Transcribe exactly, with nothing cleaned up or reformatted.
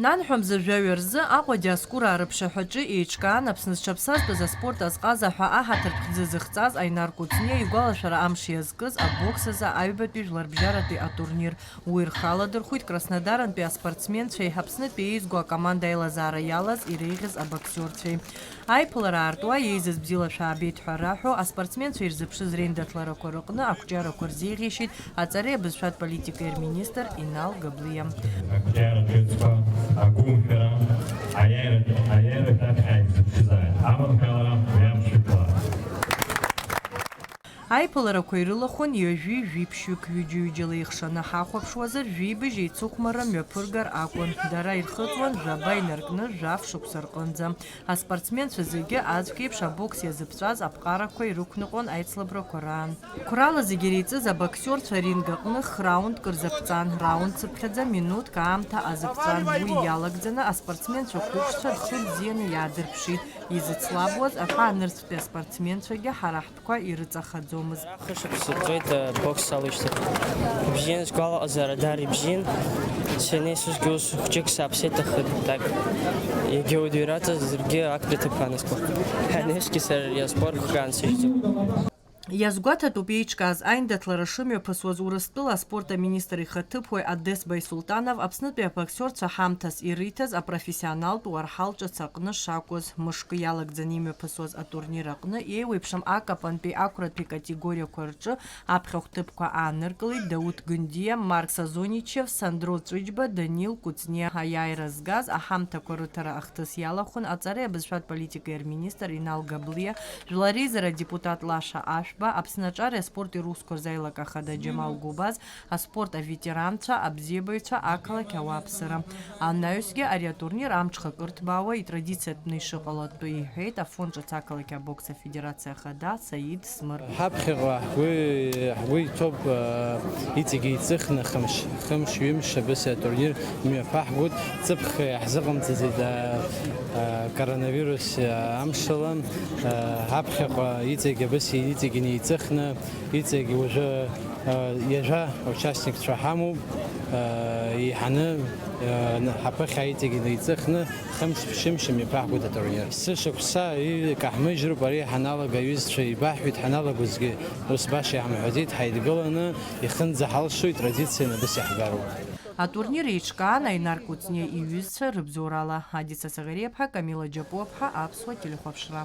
Нанҳәа мза жәаҩа рзы Аҟәа Диоскура арыԥшаҳәаҿы еиҿкаан Аԥсны зҽаԥсазтәыз аспорт азҟаза ҳәа аҳаҭыртә хьӡы зыхҵаз Аинар Кәыҵниа игәалашәара амш иазкыз абокс азы аҩбатәи жәларбжьаратәи атурнир. Уи рхы аладырхәит Краснодарантәи аспортсменцәеи Аԥснытәи еизго акоманда аилазаара иалаз иреиӷьыз абоксиорцәеи. Аиԥылара аартуа еизаз бзиала шәаабеит ҳәа раҳәо, аспортсменцәа ирзыԥшыз реиндаҭларақәа рыҟны ақәҿиарақәа рзеиӷьеишьеит аҵареи абызшәатә политикеи рминистр Инал Габлиа. Ақәҿиара ҿыцқәа, агәымшәара, аиааира, аиааира шәаԥхьа ишәзыԥшызааит. Аманшәалара уи амшәықәла. Аиԥыларақәа ирылахәын ҩажәи жәиԥшьҩык, ҩыџьа-ҩыџьала еихшаны ҳахәаԥшуазар, жәибжь еицыхәмарра мҩаԥыргар акәын. Дара ирхыҵуан жәаба инаркны жәаф шықәса рҟынӡа. Аспортсменцәа зегьы аӡәк еиԥш абокс иазыԥҵәаз аԥҟарақәа ирықәныҟәон аицлабрақәа раан. Қәрала зегьы иреиҵыз абоксиорцәа аринг аҟны х-раундк рзаԥҵан, раунд цыԥхьаӡа минуҭк аамҭа азыԥҵан. Уи иалагӡаны аспортсменцәа қәыԥшцәа рхы бзианы иаадырԥшит. Изыцлабуаз аҳәаанырцәтәи аспортсменцәагьы ҳара ҳтәқәа ирыҵахаӡомызт. Хышықәса ҵуеит, э, бокс салоушьҭыр. Ибзиан, сгәалаҟазаара даара ибзиан. Саннеи сусгьы ус хәҷык сааԥсеит, аха так, егьа уаҩ ираҵаз, даргьы актәи аҭыԥ анаскуа. Ҳанеишьгьы сара ари аспорт хкы аансыжьӡом. Иазгәаҭатәуп еиҿкааз аиндаҭлара шымҩаԥысуаз Урыстәыла аспорт аминистр ихаҭыԥуаҩ Одес Байсултанов Аԥснытәи абоксиорцәа ҳамҭас ириҭаз апрофессионалтә уарҳал ҿыц аҟны шакәыз. Мышкы иалагӡаны имҩаԥысуаз атурнир аҟны еиуеиԥшым акапантәи ақәратәи категориақәа рҿы аԥхьахә ҭыԥқәа ааныркылеит Дауҭ Гындиа, Марк Сазоничев, Сандро Ҵәыџьба, Данил Кәыҵниа. Аиааира згаз аҳамҭақәа рыҭара ахҭыс иалахәын аҵареи абызшәатә политикеи рминистр Инал Габлиа, Жәлар реизара адепутат Лаша Ашәба, Аԥсны аҿареи аспорти русқәа рзы аилак ахада Џьамал Гәыбаз, аспорт аветеранцәа, абзиабаҩцәа, ақалақь ауааԥсыра. Анаҩсгьы ари атурнир амҽхак ырҭбаауа итрадициатәны ишыҟалатәу иҳәеит Афон ҿыц ақалақь абокс афедерациа ахада Саид Смыр. Ҳаԥхьаҟа ҳгәы, ҳгәы иҭоуп, э, иҵегьы еиҵыхны хымш, хымш, ҩымш абас атурнир мҩаԥаҳгоит. Ҵыԥх иаҳзыҟамҵаӡеит, э, э, коронавирус, э, амшала. Э, ҳаԥхьаҟа иҵегь абас иҵегь инеиҵыхны, иҵегь уажәы, э, ҩажәа участникцәа ҳамоуп, э, еиҳаны, э, ҳаԥыхьа иҵегь инеиҵыхны, хымш-ԥшьымш имҩаԥаҳгоит атурнир. Сышықәса икаҳмыжьроуп, ари ҳаналага аҩызцәа ибаҳҳәеит, ҳаналагозгьы ус баша иаҳмҳәаӡеит, ҳаидгыланы ихынӡаҳалшоит, традицианы абас иаҳгароуп. Атурнир еиҿкаан Аинар Кәыҵниа иҩызцәа рыбзоурала. Адица Саӷариаԥҳа, Камила Џьапуаԥҳа, Аԥсуа телехәаԥшра.